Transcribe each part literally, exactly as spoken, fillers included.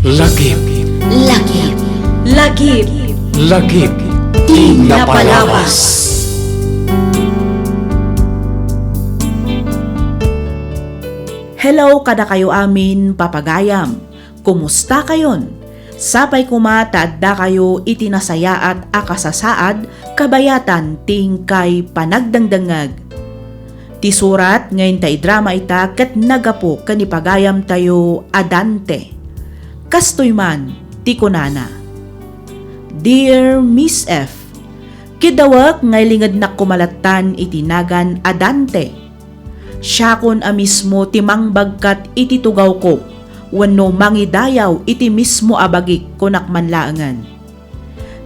Lagip. Lagip. Lagip. Lagip. Ti napalabas. Hello kadakayo amin, papagayam. Kumusta kayon? Sapay koma ta adda kayo iti nasayaat a kasasaad kabayatan ti inkay panagdengdengngeg. Ti surat nga inta idrama ita ket nagapu ken ni pagayamtayo a Dante. Kastoy man ti kunana, Dear Miss F, kidawek nga ilingednak koma lattan iti nagan a Dante. Siakon a mismo ti mangbagkat iti tugawko wenno mangidayaw iti mismo a bagik, kunak man laengen.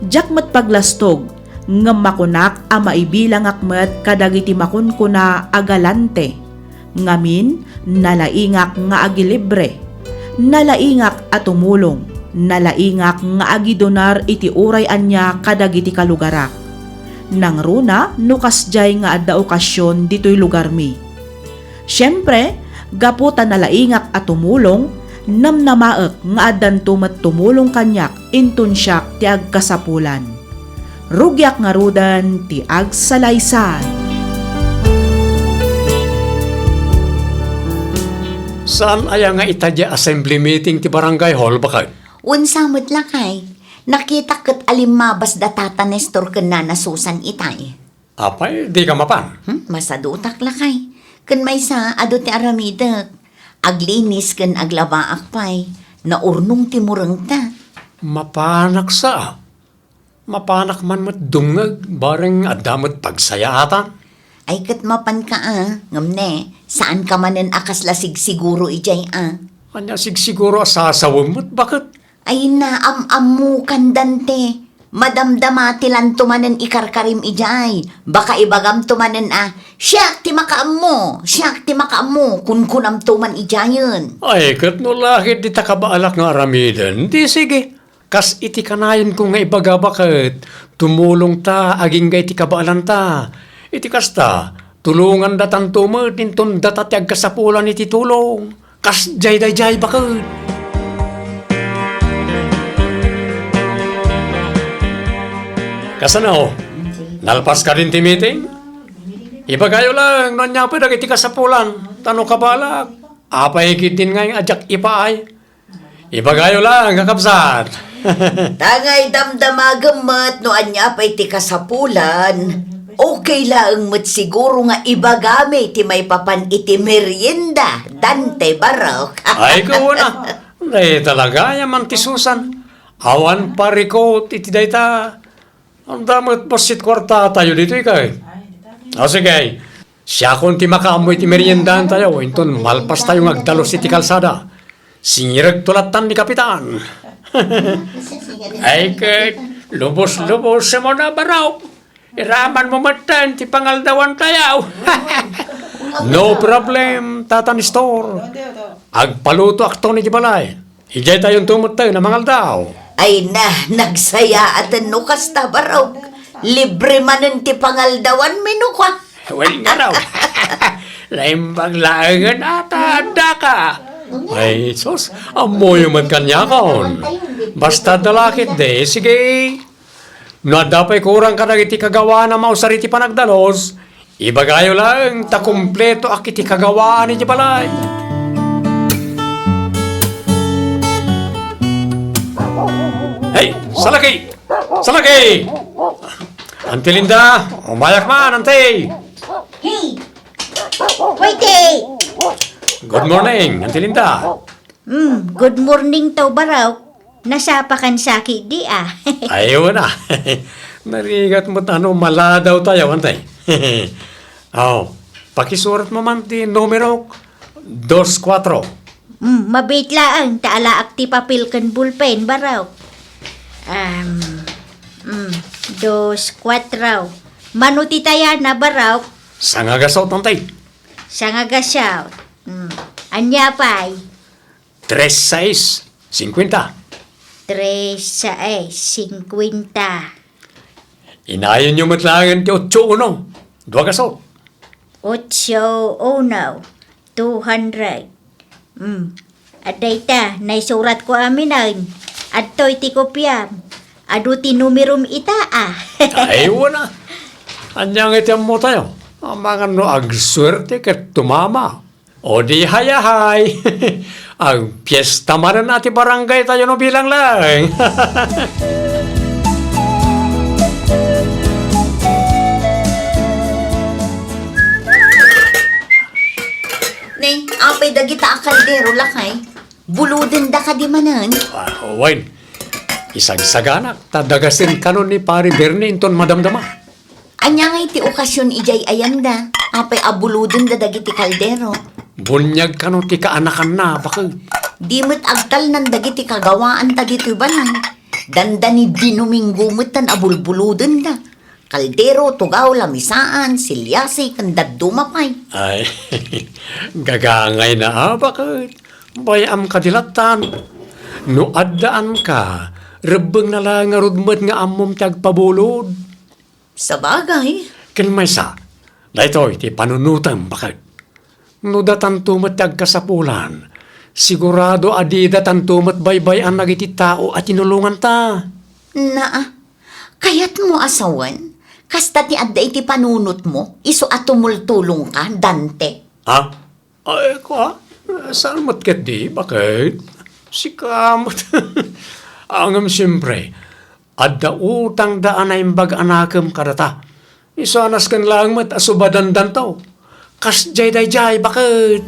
Diak met paglastog ngem makunak a maibilangak met kadagiti makunkuna a galante. Ngamin, nalaingak nga agilibre. Nalaingak a tumulong. Nalaingak nga agidonar iti uray ania kadagiti kalugarak. Nangruna no kasdiay nga adda okasion ditoy lugarmi. Siempre, gapu ta nalaingak a tumulong, namnamaek nga addanto met tumulong kaniak inton siak ti agkasapulan. Rugiak ngaruden ti agsalaysay. Saan aya nga ita diay assembly meeting ti barangay hall, baket? Unsa met, lakay? Nakitak ket alimmabas da Tata Nestor ken Nana Susan itay. Apay, dika mapan? Hmm, masadutak, lakay. Ken maysa, adu ti aramidek. Aglinis ken aglabaak pay. Naurnong ti murengta. Mapanak sa. Mapanak man met dumngeg, bareng adda met pagsayaatan. Ay, ket mapanka a, ngem ne, saanka manen a kasla sigsiguro idiay a. Ania sigsiguro a sasawem met, baket? Ay, naam-ammokan, Dante. Madamdama ti lanto manen ikarkarim idiay. Baka ibagamto manen a, "Siak ti makaammo, siak ti makaammo," kunkunamto man idiayen. Ay, ket no lakit dita kabaalak nga aramiden, di sige. Kas iti kanayonko nga ibaga, baket, tumulongta agingga iti kabaalanta. Iti kasta, tulongandatanto met inton data ti agkasapulan iti tulong. Kasdiay daydiay, baket. Kasano? Nalpas kadin ti meeting? Ibagayo laeng no ania pay dagiti kasapulan, ta no kabalak, apay ketdin ngay a diak ipaay? Ibagayo laeng, kakabsat. Ta ngay damdamagem met no ania pay ti kasapulan, okay laeng met siguro nga ibagami ti maipapan iti merienda, Dante Barok. Ay, kuna. Nay talaga, yaman ti Susan. Awan parikot iti dayta. Anda met bassit kuartatayo ditoy kay? O, sige. Siakon ti makaammo iti meriendaantayo, inton malpastayo nga agdalus iti kalsada. Singiregto lattan ni Kapitan. Ay, ket lubos-lubos mo na, Barok. Iraman mo metten ti pangaldawantayo. No problem, Tata Nestor. Agpalutoakton iti balay. Idiay tayonto metten a mangaldaw. Ay na, nagsayaaten no kasta, Barok. Libre manen ti pangaldawanmi no kua. Wen, Barok. Naimbag laengen a ta addaka. Ay, sus, ammoyo met kaniakon. Basta adda lakit, de, sige. No adda pay kurang kadagiti kagawaan a mausar iti panagdalus, ibagayo laeng ta kumpleto a iti kagawaan iti balay. Hey, salaki! Salaki! Anti Linda, umayak man, anti! Hey! Waite! Good morning, Anti Linda. Hmm, good morning, Tau Barok. Nasapakan saki di, ah. Ayaw na. Narigat met ano, maladawtayo, antay. Aw, pakisurat mo man ti numero dos kuatro. Hmm, mabit laeng, ta alaak ti papel ken bulpen, Barok. Um, hmm, dos kuatro. Mano ti tayana, Barok? Sangagasot, antay. Sangagasot. Hmm. Ania pay? Tres sais cincuenta. Tres sais cincuenta. Inayonyo met laengen ti otso uno. Dua gasot. Otso uno. Two hundred. Mm. Adda ita, naisuratko aminen. Adtoy ti kopiam. Adu ti numerom ita, a. Ay, wala. Ania nga iti ammotayo? Amangan no agsuerte ket tumama. O di hayahay. Agpiesta manen a ti barangay tayo no bilang lang. Ne, apay dagita a kaldero, lakay? Bulodenda kadi manen? Ah, wen, isagsaganak, ta dagasen kano ni Pari Bernie inton madamdama. Ania ngay ti okasion idiay ayanda? Apay a bulodenda dagiti kaldero? Buniag kano ti kaanakanna, baket. Di met agtalnan dagiti kagawaanta ditoy balay. Dandani Domingo metten a bulbulodenda. Kaldero, tugaw, lamisaan, silyasi, ken dadduma pay. Ay, gagangayna a, baket. Bay-am kadi lattan. No addaanka, rebbengna la ngarud met nga ammom ti agpabulod. Sabagay. Ken maysa, daytoy ti panunotem, baket. No datanto met ti agkasapulan, sigurado a dida tanto met baybay-an dagiti tao a tinulonganta. Naa, kayatmo a sawen, kasta ti adda iti panunotmo, isu a tumultulongka, Dante. Ha? Ay, kua, saan met ketdi, baket? Sika met. Ngem siempre, adda utangda a naimbag a nakem kadata. Isu a nasken laeng met a subadandanto. Kasdiay daydiay, baket.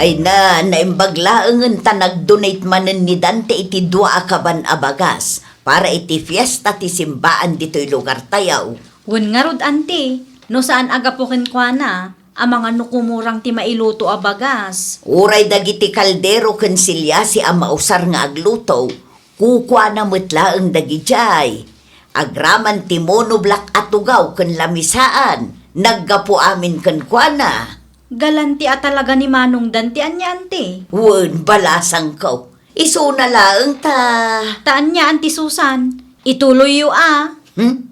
Ay na, naimbag laengen ta nag-donate manen ni Dante iti dua a kaban a bagas para iti fiesta ti simbaan ditoy lugartayo. Wen ngarud, anti, no saan a gapu kenkuana, amangan no kumurang ti mailuto a bagas. Uray dagiti kaldero ken silyasi a mausar nga agluto, kukuana met laeng dagidiay. Agraman ti monoblock a tugaw ken lamisaan, naggapu amin kenkuana. Galanti a talaga ni Manong Dante ania, anti? Wen, balasangko. Isuna laeng ta. Ta ania, Anti Susan? Ituloyyo a. Hmm?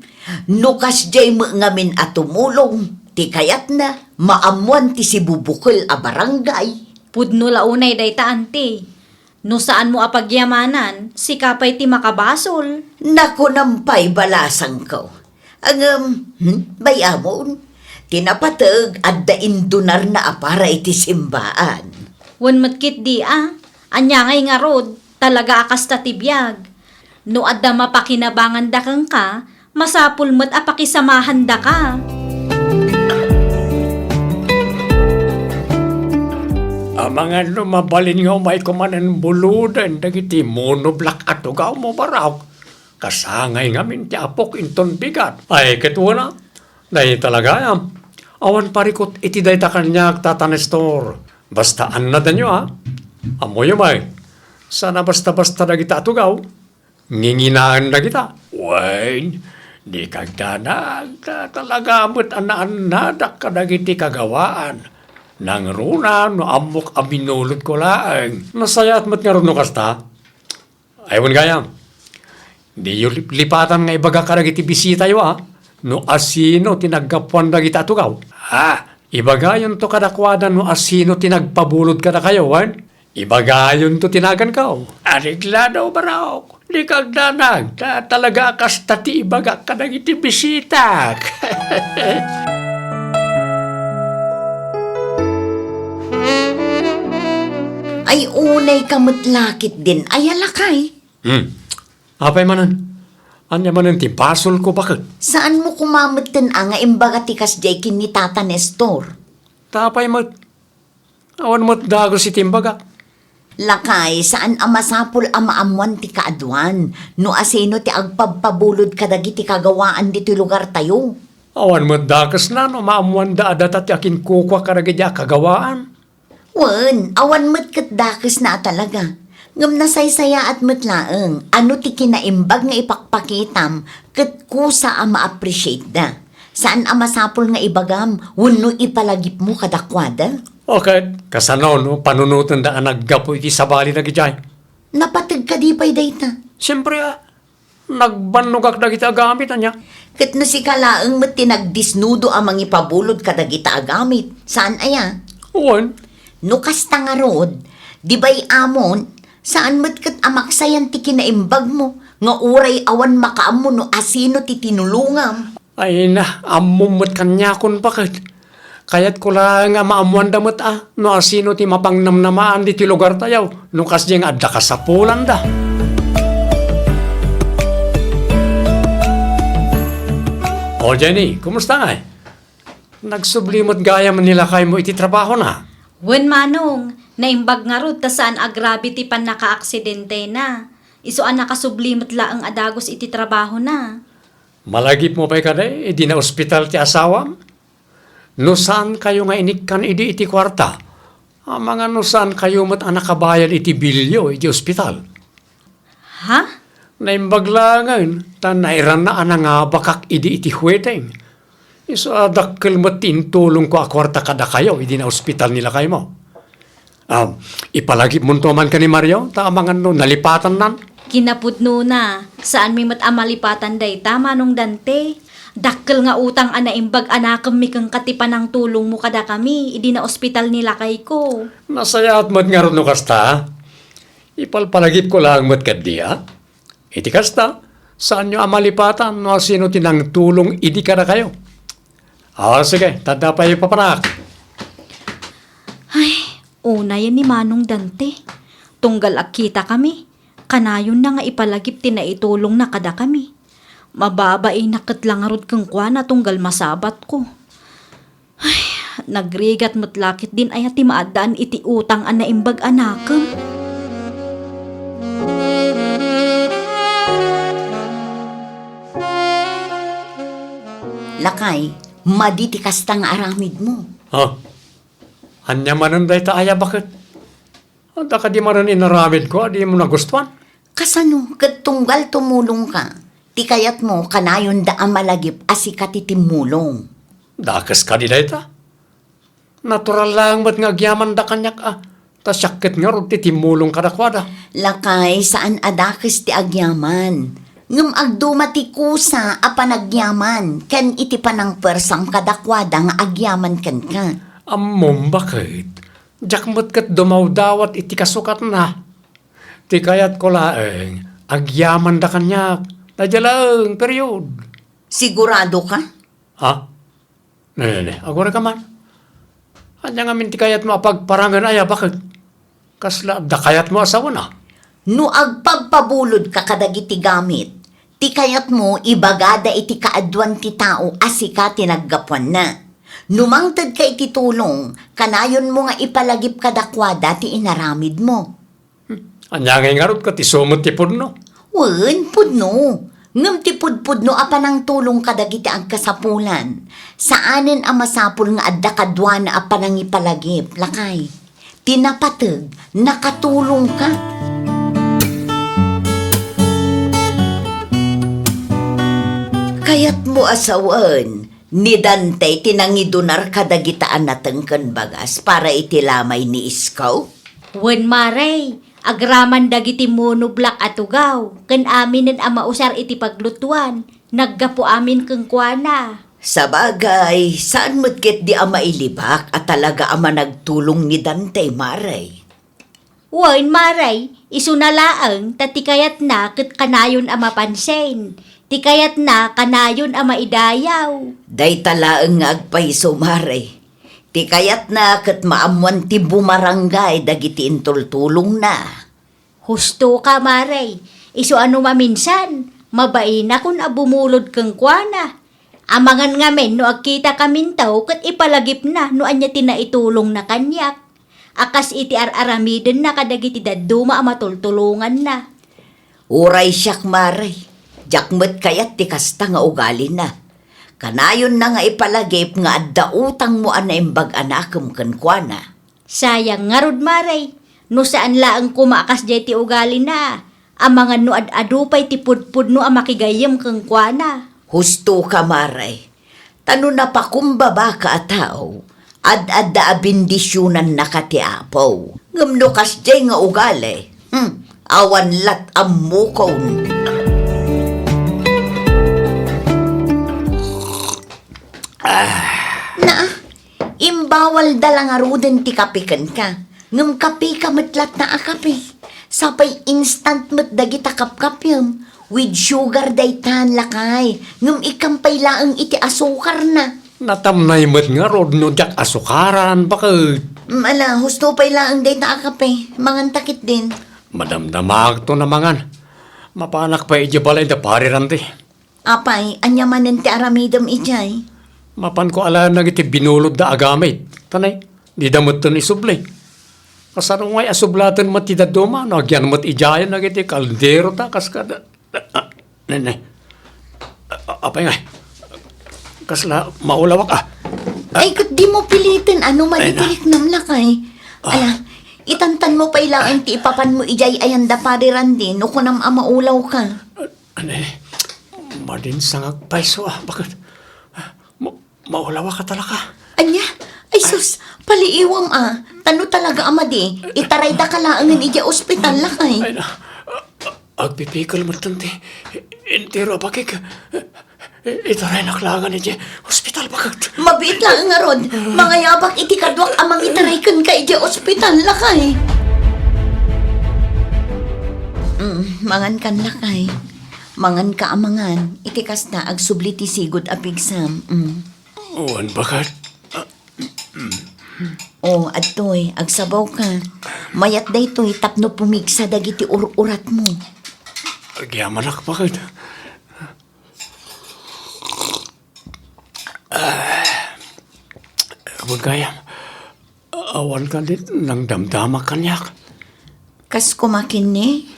No kasdiay met ngamin a tumulong, ti kayatna, maammoan ti sibubukel a barangay. Pudno la unay dayta, anti. No saanmo a pagyamanan, sika pay ti makabasol. Nakunam pay, balasangko. Ngem, hmm, bay-amon, ti napateg, adda indonarna a para iti simbaan. Wen met ketdi a, ania ngay ngarud, talaga a kasta ti biag. No adda mapakinabanganda kenka, masapul met a pakisamahandaka. Amangan no mabalin nga umayko manen buloden dagiti monoblock a tugawmo, Barok. Kasangay ngamin ti apok inton bigat. Ay, ket wen a, nay talaga, a. Awan parikut iti dayta kaniak, Tata Nestor. Basta annadanyo, a. Ammoyo met, saan a basta-basta dagita a tugaw. Nginginaen dagita. Wen, di kagdanag, ta talaga met a naannadak kadagiti kagawaan. Nangruna no ammok a minulotko laeng. Nasayaat met ngarud no kasta. Ay, wen gayam, diyo liplipatan nga ibaga kadagiti bisitayo, a, no asino ti naggapuan dagita a tugaw. A, ibagayonto kadakuada no asino ti nagpabulod kadakayo, wen? Ibagayonto ti naganko. Areglado, Barok. Di kagdanag, ta talaga a kasta ti ibagak kadagiti bisitak. Ay, unay ka met la ketdin, aya, lakay? Hmm. Apay manen? Ania manen ti basolko, baket? Saanmo koma metten a nga imbaga ti kasdiay ken ni Tata Nestor? Ta apay met? Awan met dagus iti imbagak. Lakay, saan a masapul a maammoan ti kaaduan no asino ti agpabpabulod kadagiti kagawaan ditoy lugartayo. Awan met dakesna no maammoanda a data ti akinkukua kadagiti a kagawaan. Wen, awan met ket dakesna a talaga. Ngem nasaysayaat met laeng, ano ti kinaimbag nga ipakpakitam ket kusa a ma-appreciate-da. Saan a masapul nga ibagam wenno ipalagipmo kadakuada? O ket, kasano no panunotenda a naggapu iti sabali dagidiay? Napateg kadi pay dayta? Siempre, a. Nagbannogak dagiti agamit, ania? Ket no sika laeng met ti nagdisnudo a mangipabulod kadagita agamit, saan aya? Wen. No kasta ngarud, di bay amon, saan met ket a maksayan ti kinaimbagmo, nga uray awan makaammo no asino ti tinulongam. Ay na, ammom met kaniakon, baket. Kayatko laeng a maammoanda met a no asino ti mapangnamnamaan ditoy lugartayo no kasdiay nga adda kasapulanda. O Jenny, kumusta ngay? Nagsubli met gayam ni lakaymo iti trabahona? Wen, Manong, naimbag ngarud ta saan a grabe ti pannakaaksidentena. Isu a nakasubli met laeng a dagus iti trabahona. Malagipmo pay kadi idi naospital ti asawam? No saankayo nga inikkan idi iti kuarta, amangan no saankayo met a nakabayad iti bilyo iti ospital. Ha? Naimbag laengen ta nairanna a nangabakak idi iti hueteng. Isu a dakkel met ti intulongko a kuarta kadakayo idi naospital ni lakaymo. Ah, ipalagipmonto man ken ni Mario, ta amangan no nalipatannan. Kinapudnona, saanmi met a malipatan dayta, Manong Dante. Dakkel nga utang a naimbag a nakemmi kenka ti panangtulongmo kadakami idi naospital ni lakayko. Nasayaat met ngarud no kasta. Ipalpalagipko laeng met ketdi, a? Iti kasta, saanyo a malipatan no asino ti nangtulong idi kadakayo. O, sige, ta adda pay ipapanak. Ay, unayen ni Manong Dante. Tunggal agkitakami, kanayonna nga ipalagip ti naitulongna kadakami. Mababaina ket la ngarud kenkuana tunggal masabatko. Ay, nagrigat met la ketdin aya ti maaddaan iti utang a naimbag a nakem. Lakay, madi ti kasta nga aramidmo. Ha? Ania manen dayta aya, baket? Adda kadi manen inaramidko a dimo nagustuan? Kasano ket tunggal tumulongka, ti kayatmo kanayonda a malagip a sika ti timmulong? Dakes kadi dayta? Natural laeng met nga agyamanda kaniak a, ta siak ket ngarud ti timmulong kadakuada. Lakay, saan a dakes ti agyaman. Ngem agduma ti kusa a panagyaman ken iti panangpuersam kadakuada nga agyaman kenka. Ammom, baket? Diak met ket dumawdawat iti kasukatna. Ti kayatko laeng, agyamanda kaniak. Daydiay laeng, period. Sigurado ka? Ha? Ne, ne, ne. Agurayka man. Ania ngamin ti kayatmo a pagparangen aya, baket? Kasla adda kayatmo a sawen a? No agpabpabulodka kadagiti gamit, ti kayatmo ibagada iti kaaduan ti tao a sika ti naggapuanna. No mangtedka iti tulong, kanayonmo nga ipalagip kadakuada ti inaramidmo. Hmm. Ania ngay ngarud ket isu met ti pudno? Wen, pudno. Ngem ti pudpudno a panangtulong kadagiti agkasapulan, saanen a masapul nga adda kaduana a panangipalagip, lakay. Ti napateg, nakatulongka. Kayatmo a sawen, ni Dante ti nangidunar kadagita a nateng ken bagas para iti lamay ni Isko? Wen, Mare, agraman dagiti monoblak a tugaw, ken aminen a mausar iti paglutuan, naggapu amin kenkuana. Sabagay, saan met ketdi a mailibak a talaga a managtulong ni Dante, Mare? Wen, Mare, isuna laeng ta ti kayatna ket kanayon a mapansin. Ti kayatna kanayon a maidayaw. Dayta laeng nga agpayso, Mare. Ti kayatna ket maammoan ti bumarangay dagiti intultulongna. Husto ka, Mare. Isu a no maminsan, mabainakon a bumulod kenkuana. Amangan ngamin no agkitakaminto ket ipalagipna no ania ti naitulongna kaniak, a kas iti ar-aramidenna kadagiti dadduma a matultulonganna. Uray siak, Mare, diak met kayat ti kasta nga ugalina. Kanayonna nga ipalagip nga adda utangmo a naimbag a nakem kenkuana. Sayang ngarud, Mare, no saan laeng koma a kasdiay ti ugalina, amangan no ad-adu pay ti pudpudno a makigayyem kenkuana. Husto ka, Mare. Ta no napakumbabaka a tao, ad-adda a bendisionannaka ti Apo. Ngem no kasdiay nga ugali, hmm, awan lat' ammokon. Naa, imbawalda la ngaruden ti kape kenka. Ngem kapeka met latta a kape. Sapay instant met dagita kapkapem. With sugar daytan, lakay. Ngem ikkam pay laeng iti asukarna. Natamnay met ngarud no diak asukaran, baket. Mm, ala, husto pay laeng dayta a kape. Manganta ketdin. Madamdamagto a mangan. Mapanak pay idiay balay da Pari Randy. Apay, ania manen ti aramidem idiay? Mapanko alaen dagiti binulodda a gamit. Tanay, dida metten isubli. Kasano ngay a sublaten met ti dadduma no agyan met idiayen dagiti kaldero ta kas kada, ah, nene. Ah, apay ngay? Kasla maulawak, ah. Ay, ket dimo piliten, ano man iti riknam, lakay. Ala, itantanmo pay laeng ti ipapanmo idiay ayan da Pari Randy no kunam a maulawka. Ania? Madinsangak pay isu, ah. Baket? Ma-, maulawak a talaga. Ania? Ay sus, paliiwam a. Ta no talaga a madi, itaraydaka laengen idiay ospital, lakay. Ay na, ah, ah, agpipikel metten ti entero a bakik. I-, itaraynak laengen idiay ospital, baket. Mabiit laeng ngarud, mangayabak iti kaduak a mangitaray kenka idiay ospital, lakay. Mm, mangankan, lakay. Manganka a mangan, iti kasta, agsubli ti sigud a pigsam. Mm. Wen, baket. O, adtoy, agsabawka. Mayat daytoy tapno pumigsa dagiti ur-uratmo. Agyamanak, baket. Ah, wen gayam, awan kadi nangdamdama kaniak. Kas kumakinni?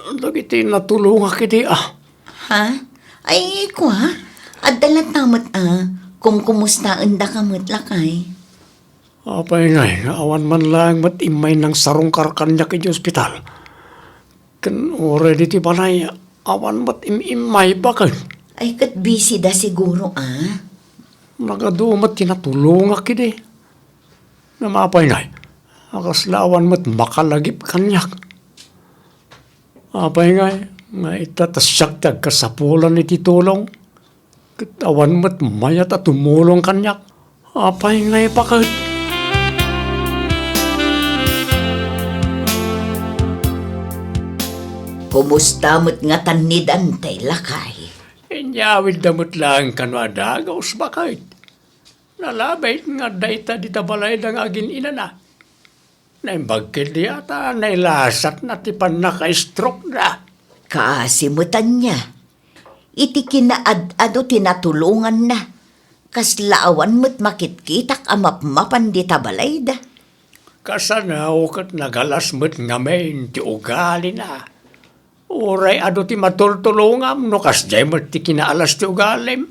Dagiti natulongak idi, ah. Ha? Ay, kua, adda latta met, ah, kumkumustaendaka met, lakay. Apay ngay, nga awan man laeng met immay nangsarungkar kaniak idiay ospital. Ken uray ditoy balay, awan met im-immay, baket. Ay, ket busy da siguro, ah. Nagadu met ti natulongak idi. Ngem apay ngay, a kasla awan met makalagip kaniak. Apay ngay, nga ita ta siak ti agkasapulan iti tulong, ket awan met mayat a tumulong kaniak. Apay ngay, baket? Kumusta met ngatan ni Dante, lakay? Inyawidda met laeng kano a dagus, baket. Nalabit nga adda ita dita balayda nga agin-inana. Naimbag ketdi a ta nailasatna ti pannaka-stroke-na. Kaasi met ania, iti kinaad-ado ti natulonganna, kasla awan met makitkitak a mapmapan dita balayda. Kasano ket nagalas met ngamin ti ugalina. Uray adu ti matultulongam no kasdiay met ti kinaalas ti ugalim.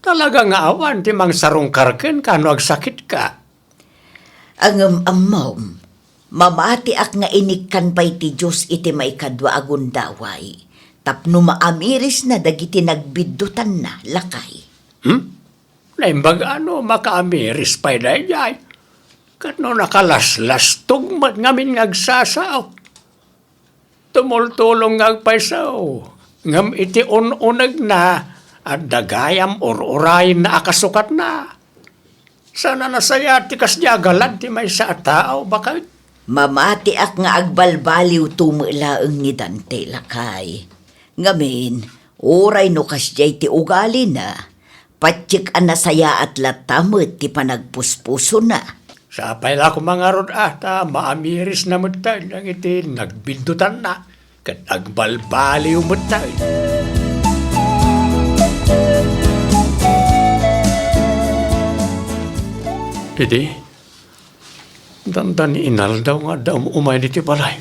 Talaga nga awan ti mangsarungkar kenka no agsakitka. Ngem ammom, mamatiak nga inikkan pay ti Dios iti maikadua a gundaway tapno maamirisna dagiti nagbiddutanna, lakay. Hmm? Naimbag a no makaamiris pay daydiay. Ket no nakalaslastog met ngamin nga agsasao. Tumultulong nga agpayso, ngem iti un-unegna, adda gayam ur-urayenna a kasukatna. Saan a nasayaat ti kasdi a galad ti maysa a tao, baket? Mamatiak nga agbalbaliwto met laeng ni Dante, lakay. Ngamin, uray no kasdiay ti ugalina, patiek a nasayaat latta met ti panagpuspusona. Sapay la koma ngarud a ta maamirisna met dagiti nagbiddutanna ket agbalbaliw met. Idi, dandan inaldaw nga adda um-umay ditoy balay.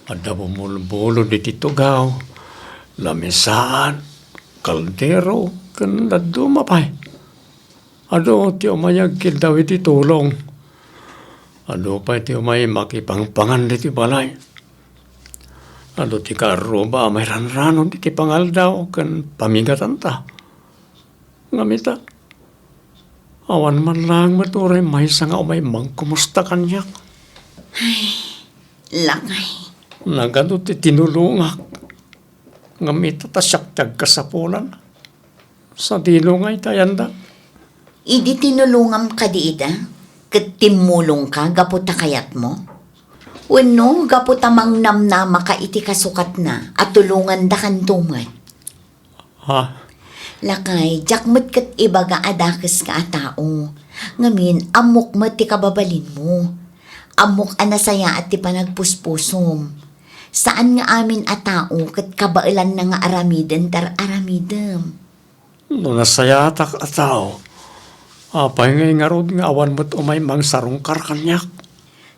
Adda bumulbulod iti tugaw, lamisaan, kaldero, ken dadduma pay. Adu ti umay agkiddaw iti tulong. Adu pay ti umay makipangpangan ditoy balay. Adu ti kaarruba a mairanranon iti pangaldaw ken pamigatanta. Ngem ita, awan man laeng met uray maysa nga umay mangkumusta kaniak. Ay, lakay. Nagadu ti tinulongak. Ngem ita ta siak ti agkasapulan. Sadino nga itayanda? Idi tinulongam kadi ida, ket timmulongka gapu ta kayatmo? Wenno gapu ta mangnamnamaka iti kasukatna a tulongandakanto met? Ha? Lakay, diak met ket ibaga a dakeska a tao. Ngamin, ammok met ti kababalinmo. Ammok a nasayaat ti panagpuspusom. Saan nga amin a tao ket kabaelanna nga aramiden ti ar-aramidem. No nasayaatak a tao, apay nga ingarud nga awan met umay mangsarungkar kaniak?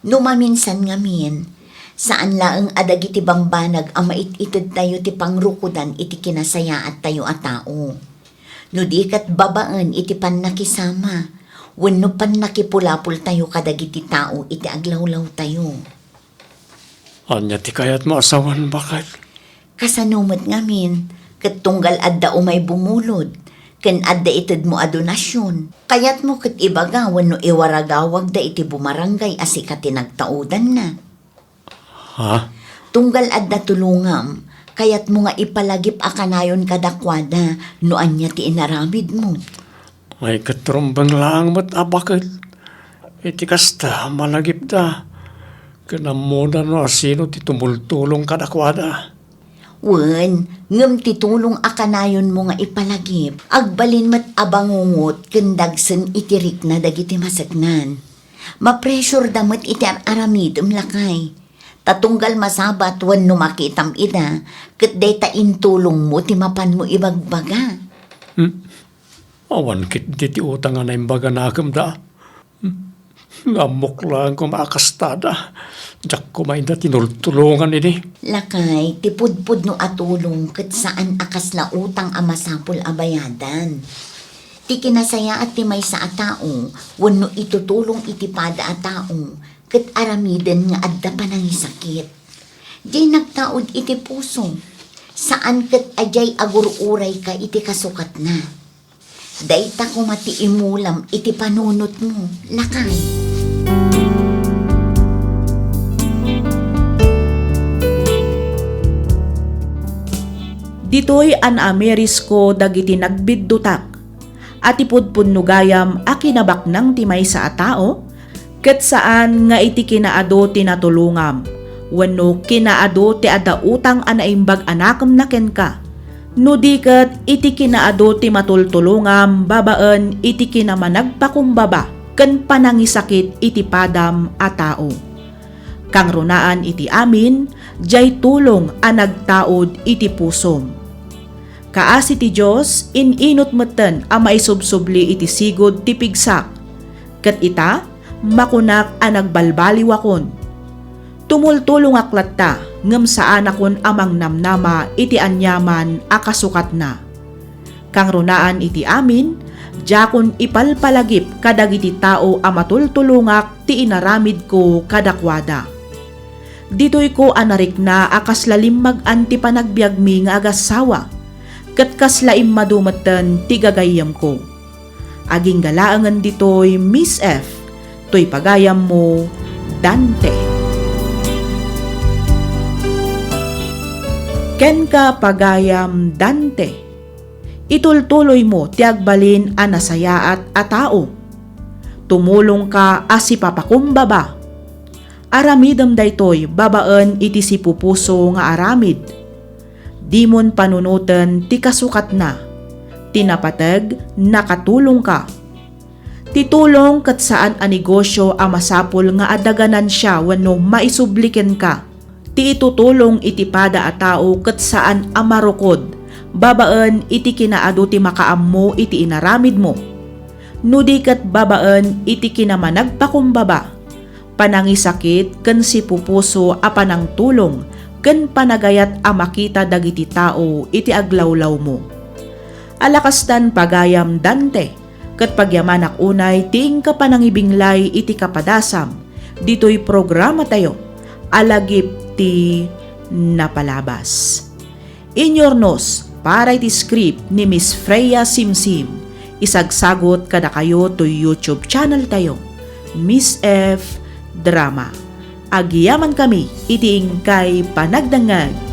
No maminsan ngamin, saan laeng a dagiti bambanag a mait-itedtayo ti pangrukodan iti kinasayaattayo a tao. No di ket babaen iti pannakisama wenno pannakipulapultayo kadagiti tao iti aglawlawtayo. Ania ti kayatmo a sawen, baket? Kasano met ngamin, ket tunggal adda umay bumulod, ken adda itedmo a donasyon, kayatmo ket ibaga wenno iwaragawagda iti bumarangay a sika ti nagtaudanna? Ha? Tunggal adda tulongam, kayatmo nga ipalagip a kanayon kadakuada no ania ti inaramidmo? Ay, ket rumbeng laeng met a baket. Iti kasta, malagipda. Ken ammoda no asino ti tumultulong kadakuada. Wen, ngem ti tulong a kanayonmo nga ipalagip, agbalin met a bangungot ken dagsen iti rikna dagiti maseknan. Mapresurda met iti ar-aramidem, lakay. Ta tunggal masabat wenno makitam ida, ket dayta intulongmo ti mapanmo ibagbaga. Hmm? Awan ketdi ti utang a naimbag a nakemda. Ammok laeng koma a kastada. Diak koma ida tinultulongan idi. Lakay, ti pudpudno a tulong ket saan a kasla utang a masapul a bayadan. Ti kinasayaat ti maysa a tao wenno itutulong iti pada a tao ket aramiden nga adda panangisakit. Diay nagtaud iti puso, saan ket a diay agur-urayka iti kasukatna. Dayta koma ti imulam iti panunotmo, lakay. Ditoy a naamirisko dagiti nagbiddutak a ti pudpudno gayam a kinabaknang ti maysa a tao, ket saan nga iti kinaadu ti natulongam, wenno kinaadu ti adda utang a naimbag a nakemna kenka, no di ket iti kinaadu ti matultulongam babaen iti kinamanagpakumbaba ken panangisakit iti padam a tao. Kangrunaan iti amin, diay tulong a nagtaud iti pusom. Kaasi ti Dios, in-inut metten a maisubsubli iti sigud ti pigsak. Ket ita, makunak a nagbalbaliwakon. Tumultulongak latta, ngem saanakon a mangnamnama iti aniaman a kasukatna. Kangrunaan iti amin, diakon ipalpalagip kadagiti tao a matultulongak ti inaramidko kadakuada. Ditoyko a narikna a kasla limmag-an ti panagbiagmi nga agassawa, ket kasla immadu metten ti gagayyemko. Agingga laengen ditoy, Miss F, toy pagayammo, Dante. Kenka, pagayam Dante, itultuloymo ti agbalin a nasayaat a tao. Tumulongka a sipapakumbaba. Aramidem daytoy babaen iti sipupuso nga aramid. Dimon panunoten ti kasukatna. Ti napateg, nakatulongka. Ti tulong ket saan a negosio a masapul nga adda ganansia wenno maisubli kenka. Ti itutulong iti pada a tao ket saan a marukod babaen iti kinaadu ti makaammo iti inaramidmo, no di ket babaen iti kinamanagpakumbaba, panangisakit ken sipupuso a panangtulong ken panagayat a makita dagiti tao iti aglawlawmo. Alakastan pagayam, Dante, ket pagyamanak unay ti inka panangibinglay iti kapadasam ditoy programatayo a Lagip ti Napalabas. Inyurnos para iti script ni Miss Freya Simsim, isagsagut kadakayo toy YouTube channel tayo, Miss F Drama. Agyamankami iti inkay panagdengngeg.